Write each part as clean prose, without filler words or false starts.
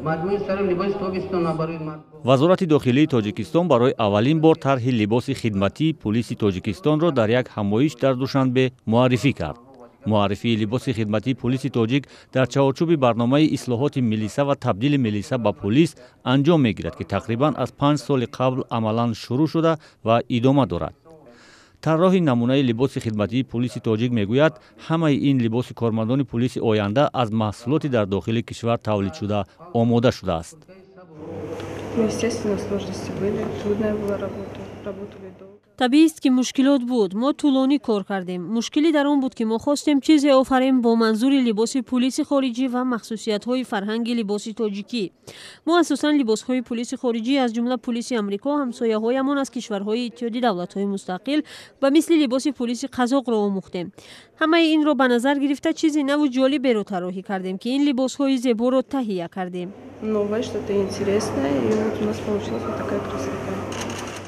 Маҷмӯи сари либоси тобистона барои мард. Вазорати дохилии Тоҷикистон барои аввалин бор тарҳи либоси хидматии пулиси Тоҷикистонро дар як ҳамоиш дар Душанбе муаррифӣ кард. Муаррифии либоси хидматии пулиси тоҷик дар чаҳорчӯби барномаи ислоҳоти милиса ва табдили милиса ба пулис анҷом мегирад, ки тақрибан аз 5 соли қабл амалан шурӯъ шуда ва идома дорад. Тарроҳи намунаи либоси хидматии пулиси тоҷик мегӯяд, ҳамаи ин либоси кормандони пулиси оянда аз маҳсулоти дар дохили кишвар тавлидшуда омода шудааст. Ну, естественно, сложности были, трудная была работа, работали долго. Табиист, ки мушкилот буд. Мо тӯлонӣ кор кардем. Мушкилӣ дар он буд, ки мо хостем чизе офарем бо манзури либоси пулиси хориҷӣ ва махсусиятҳои фарҳанги либоси тоҷикӣ. Мо асосан либосҳои пулиси хориҷӣ, аз ҷумла пулиси Амрико, ҳамсояҳоямон аз кишварҳои Иттиҳоди Давлатҳои Мустақил ба мисли либоси пулиси қазоқро омӯхтем. Ҳамаи инро ба назар гирифта, чизи наву ҷолиберо тарроҳӣ кардем, ки ин либосҳои зеборо таҳия кардем. Новое, что-то интересное, и вот у нас получилась вот такая красота.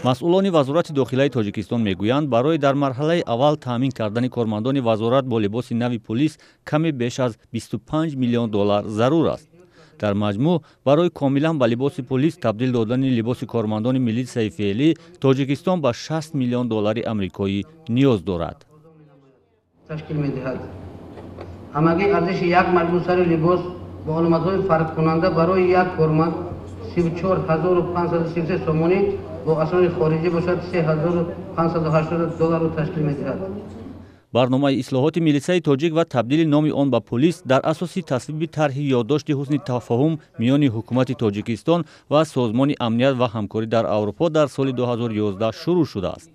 Масъулони Вазорати дохилаи Тоҷикистон мегӯянд, барои дар марҳалаи аввал таъмин кардани кормандони вазорат бо либоси нави пулис каме беш аз 25 миллион доллар зарур аст. Дар маҷмӯъ барои комилан ба либоси пулис табдил додани либоси кормандони милитсияи феълӣ Тоҷикистон ба 60 миллион доллари амрикоӣ ниёз дорад. Ташкил медиҳад. Ҳамагӣ арзиши як маҷмӯъ сари либос бо аломатҳои фарқкунанда барои як корманд 34 533 сомонӣ, бо асъори хориҷӣ бошад, 3580 долларро ташкил медиҳад. Барномаи ислоҳоти милитсияи тоҷик ва табдили номи он ба пулис дар асоси тасвиби тарҳи ёддошти ҳусни тафоҳум миёни ҳукумати Тоҷикистон ва Созмони амният ва ҳамкорӣ дар Аврупо дар соли 2011 шурӯъ шудааст.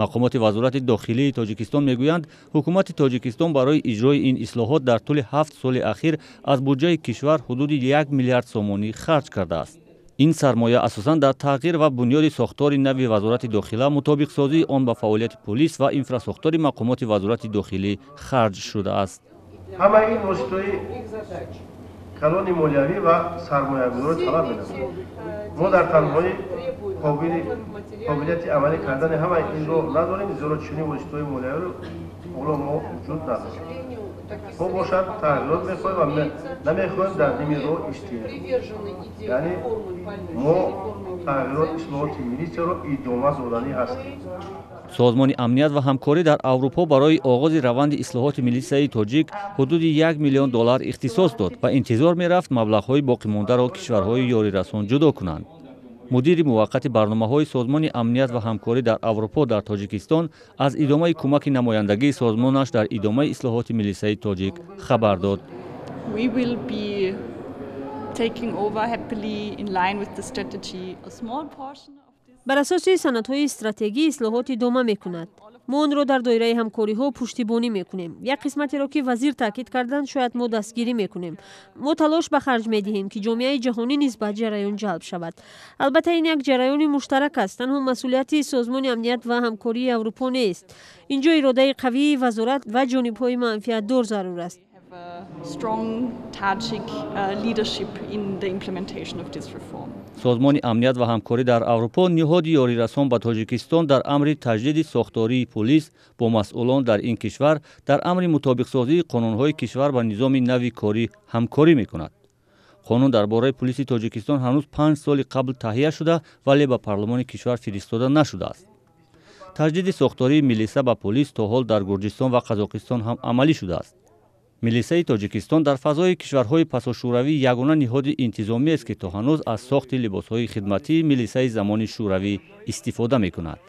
Мақомоти Вазорати дохилии Тоҷикистон мегӯянд, ҳукумати Тоҷикистон барои иҷрои ин ислоҳот дар тӯли 7 соли ахир аз буҷаи кишвар ҳудуди 1 миллиард сомонӣ харҷ кардааст. Ин сармоя асосан дар тағйир ва бунёди сохтори нави Вазорати дохила, мутобиқсозии он ба фаъолияти пулис ва инфрасохтори мақомоти Вазорати дохилӣ харҷ шудааст. Ҳамаи ин воситаҳои калони молиявӣ ва сармоягузорӣ талаб менамояд. Мо дар танҳоӣ қобилияти амалӣ кардани ҳамаи инро надорем, зеро чунин воситаҳои молиявиро ҳоло мо вуҷуд надорем. Мо бошад тағйирот мехоҳем ва намехоҳем дар ними роҳ истем, яъне мо тағйирот, ислоҳоти милитсияро идома доданӣ ҳастем. Созмони амният ва ҳамкорӣ дар Аврупо барои оғози раванди ислоҳоти милитсияи тоҷик ҳудуди 1 миллион доллар ихтисос дод ва интизор мерафт, маблағҳои боқимондаро кишварҳои ёрирасон ҷудо кунанд. Мудири муваққати барномаҳои Созмони амният ва ҳамкорӣ дар Аврупо дар Тоҷикистон аз идомаи кӯмаки намояндагии созмонаш дар идомаи ислоҳоти милитсияи тоҷик хабар дод. We will be taking over happily in line with the strategy a small portion of this. Бар асоси санадҳои стратегӣ ислоҳот идома мекунад. Мо онро дар доираи ҳамкориҳо пуштибонӣ мекунем. Як қисматеро, ки вазир таъкид карданд, шояд мо дастгирӣ мекунем. Мо талош ба харҷ медиҳем, ки ҷомеаи ҷаҳонӣ низ ба ҷараён ҷалб шавад. Албатта, ин як ҷараёни муштарак аст, танҳо масъулияти Созмони амният ва ҳамкории Аврупо нест. Инҷо иродаи қавии вазорат ва ҷонибҳои манфиатдор зарур аст. Have a strong Tajik leadership in the implementation of this reform. Созмони амният ва ҳамкорӣ дар Аврупо, ниҳоди ёрирасон ба Тоҷикистон дар амри таҷдиди сохтории пулис, бо масъулон дар ин кишвар дар амри мутобиқсозии қонунҳои кишвар ба низоми нави корӣ ҳамкорӣ мекунад. Қонун дар бораи пулиси Тоҷикистон ҳанӯз 5 соли қабл таҳия шуда, вале ба парлумони кишвар фиристода нашудааст. Таҷдиди сохтории милиса ба пулис то ҳол дар Гурҷистон ва Қазоқистон ҳам амалӣ шудааст. Милисаи Тоҷикистон дар фазои кишварҳои пасошӯравӣ ягона ниҳоди интизомиест, ки то ҳанӯз аз сохти либосҳои хидматии милисаи замони шӯравӣ истифода мекунад.